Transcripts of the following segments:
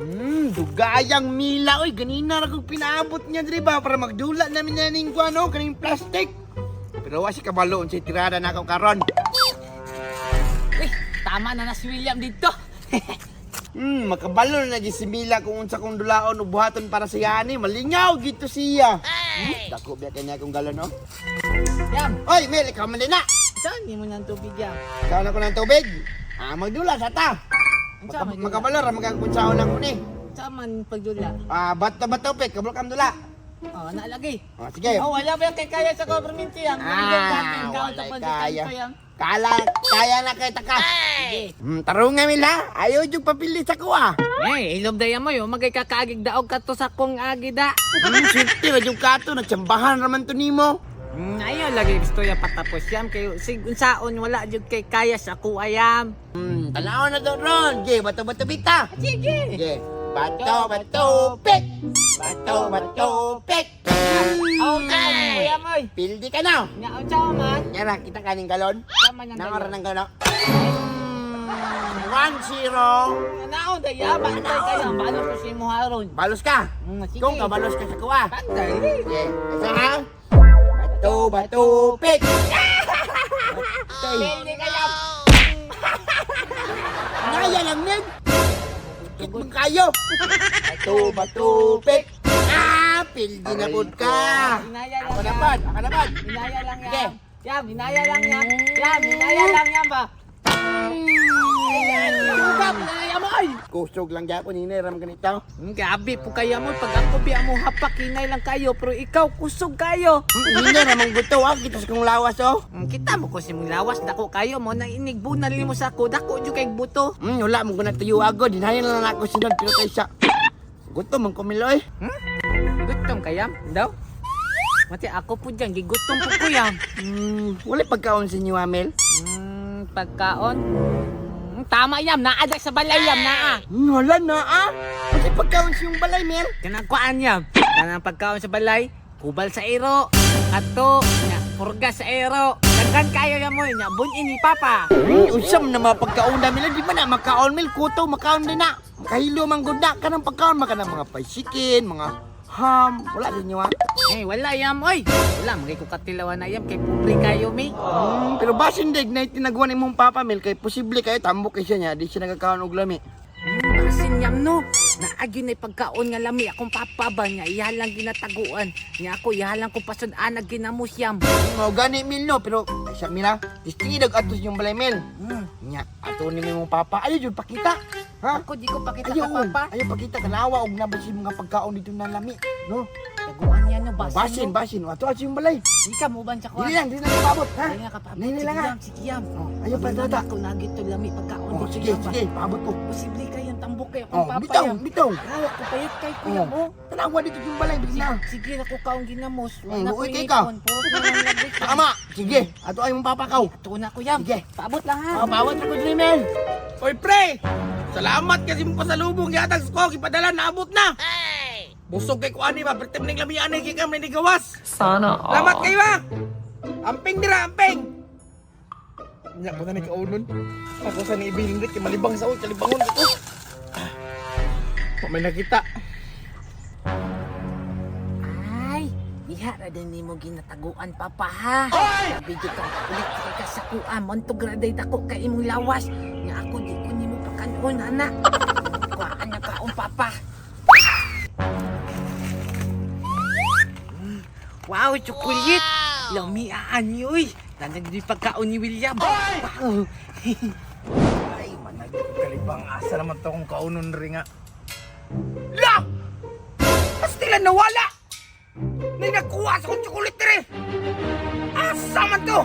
Dugayang Mila oy, ganina ra kog pinaabot niya diri ba para magdula namin niya ning kuano kaning plastic. Pero wa si kabalo unsay tirada nako karon. Uy, tama na na si William dito. Makabalo na gyud si Mila kung unsa kong dulaon o buhaton para sa yani, malingaw gito siya. Dako biya kanya kong galon, no? Yam, Oy, Mel, ikaw man din na. saan mo ng tubig, Yam? Ikaw na ko ng tubig. Ah, magdula sa ta. Unsa man dula? Makabalo ra magkangkunsaon ako ni. Saan man pagdula? Ah, bato bato pek, kabalo kam dula. Oh, naalagay. Oh, sige. Oh, wala ba yung kay kaya sa government, Yam? Ah, Wala walay kaya. Kala, kaya na kay taka. Sige. Tarong nga Mila, ayaw yung papili sa kuha. Eh, ilob daya mo yo, magay kakaagig daog kato sa kong agida. Swerte ra yung kato, nagtsambahan raman to nimo. Ayaw lagi gusto ya patapos yam kay sig unsaon wala jud kay kaya sa kuha yam. Tanaw na to ron. Ge, bato bato bita. Sige. Ge, bato bato pik. Bato bato pik. Oh, hey. Yam oy. Pildi ka na. Nya unsa man? Nyara, kita kaning galon. Tama nang Nangora ng galon. 1-0. Naon daya bantay kayo, balos ko si mo haron. Balos ka. Sige. Kung kabalos ka sa kuha. Bantay. Ge, isa ha. Bato bato pik. Tay. Pildi ka yam. Naya lang nin. Kit man kayo. Bato bato pik. Ah, pildi na pud ka. Hinaya lang Ako na yam. pod, ako na pod. Hinaya lang Sige. yam. Yam, hinaya lang yam. Yam, hinaya lang yam ba. Tugap na yam oy. Kusog lang gyapon hinay ram ganito. Grabe po kaya mo pag ako biya mo hapak hinay lang kayo pero ikaw kusog kayo. Hinay ramang guto ah, kita sa kong lawas oh. Kita mo ko si mong lawas dako kayo mo nang inigbunal nimo sa ako dako jud kay buto. Wala mo ko na tuyo agod. Hinayan lang ako sinod pero kay siya. Gutom man ko miloy. Gutom kayam daw. Mati ako po dyan, gigutom po ko yam. Wala pagkaon sa inyo, Amel. Pagkaon. Tama yam, naa day sa balay yam, naa. Wala na ah. Wala pagkaon sa iyong balay, Mel. Kanang kuan yam. Kanang pagkaon sa balay, kubal sa iro, ato, nya, purga sa iro. Daghan kayo yam mo, nya, bunin ni Papa. Usam na mga pagkaon na Mel. Di ba na makaon, Mel? Kuto, makaon din na. Kahilo man gud na. Kanang pagkaon, maka ng mga paisikin, mga ham. Wala sa inyo ah. Eh, wala yam, oy. Wala, magay ko katilawan na yam, kay pobre kayo, mi. Pero basin dig na itinagwan imong papa, Mel. Kay posible kayo, tambok kay siya niya. Di siya nagkakaon og lami. Asin yam no. Naagyo na pagkaon nga lami akong papa ba niya iya lang ginataguan. Niya ako iya lang kong pasud-an ginamos yam. Mao gani Mel no, pero ay siya Mila, distingidag atos yung balay Mel. Nya, ato ni mong papa. Ayo jud pakita. Ha? Ako di ko pakita Ayo, ka papa. ayo pakita tanawa og nabasi mga pagkaon dito na lami, no? Taguan niya no basin. Basin, no? basin. Ato ato yung balay. Di ka mo ban sa kuan. Dili lang kapabot, ha? Dili lang kapabot. Dili lang, Sige, ha? yam, sige yam. Oh, ayo pa tata. Ako nagito to lami pagkaon Oh, dito, sige, yam, ba? sige, paabot ko. Posible kayang tambok kayo akong Oh, papa bitaw, yam. bitaw. Hawak ko payat kay kuya Oh. mo. Tanawa dito yung balay, bilis na. Sige na ko kaong ginamos. Wala uwi ko kay ka. ipon. Puro na lang lagi. Tama. Sige, ato ay mong papa kaw. Ato na ko yam. Sige. Paabot lang ha. Oh, paabot ra ko diri, Mel. Oy pre! Salamat kasi mo pasalubong yatag ko gipadala naabot na. Busog kay kuani ba pertem ning lamian ni gikan ni gawas. Sana all. Salamat kayo ba. Amping dira amping. Nya mo na ni kaunon. Ako sa ni ibilin kay malibang sa uy kalibangon ko. Ah, wa may nakita. Ay, diha ra din nimo ginataguan papa ha. Sabi jud ka ulit kay ka sa kuan, montog ra day dako kay imong lawas. Nga ako di ko nimo pakanon ana. Kuan na kaon papa. Wow, chocolate. Lamiaan ni uy. Tanag di pagkaon ni William. Wow. Ay, manag kalibang asa naman to kung kaunon ri nga. La! Pastila nawala! Nay nagkuha sa kong tsokolate rin! Asa man to?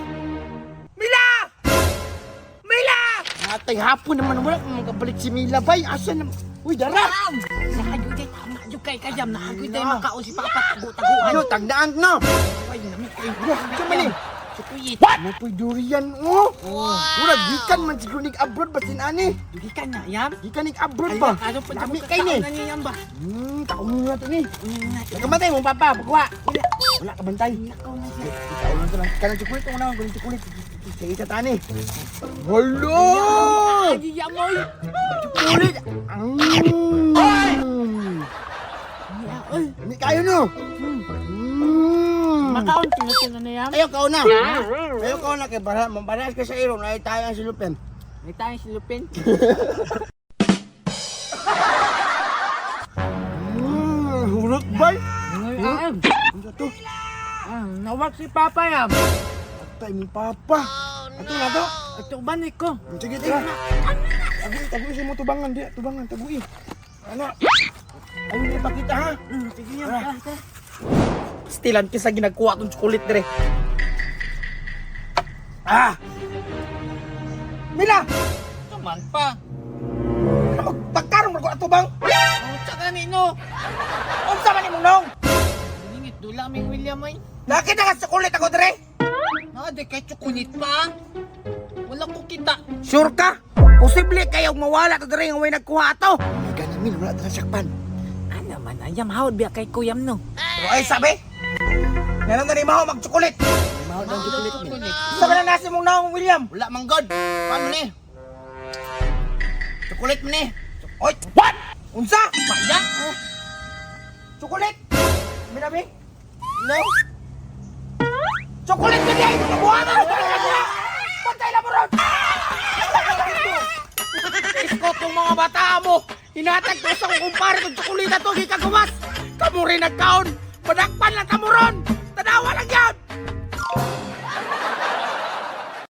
Mila! Mila! Natay hapon naman wala kung makabalik si Mila bay. Asa na? Uy, dara. Naagoy day tama jud kay kayam, naagoy day makaon si papa tago-taguan. Ayo, tagdaan no. Ay, lami kay. Wah, kamali. Chocolate. What? Mo po'y durian, oh. Mura, gikan man siguro nig abroad ba sin ani? Dugi ka na, yam. Gikan nig abroad ba? Ano pa Lami kay ni. Na niya ba? Kaon na to ni. Nakamatay mong papa, pagkuha. Wala, wala ka bantay. Nakaw na siya. Ikaw lang to lang. Kanang chocolate, una akong chocolate. Sige sa tani. Wala! Ay, yam oy. Chocolate! Ay, may kayo no. Mm. Makaon tinutin na niya. Ayaw ka una. Ayaw ka una kay para mabaras ka sa irong ay tayo ang silupin. May tayong silupin. Hurot bay. Ay, Ano to? nawag si Papa yam. Atay mi papa. Ato na to. Ito ba ni ko? Sige, tara. Taguin, taguin sa mo tubangan di, tubangan, taguin. Ana. Ayun ipakita ha. Sige yam. Tara. Tara. Pastilan kisa ginagkuha tong chocolate dire. Ah! Mila! Tuman pa. Ano magpagkarong mo ato bang? Unsa kanino? Unsa man imong naong? Ningit dula mi William ay. Nakita ka chocolate ako dire? Na di kay tsukunit pa. Wala ko kita. Sure ka? Posible kayo mawala to dire nga way nagkuha ato. May ganamin, wala ta sakpan. Ano man ayam hawd biya kay kuyam no. Pero ay sabi, Meron na ni Maho mag-chocolate. Mahal daw chocolate ni. Sabi na nasi mong naong William. Wala man god. Paano ni? Chocolate man ni. Oy! What? Unsa? Paya. Ah. Chocolate! Minabi? No. Chocolate na niya! Buwangan! Pantay na mo ron! Isko tong mga bata mo! Hinatag ko sa kong kumpare kong tsokolita to, gikagumas! Kamu rin nagkaon! Padakpan lang kamo ron! Tanawa lang yan!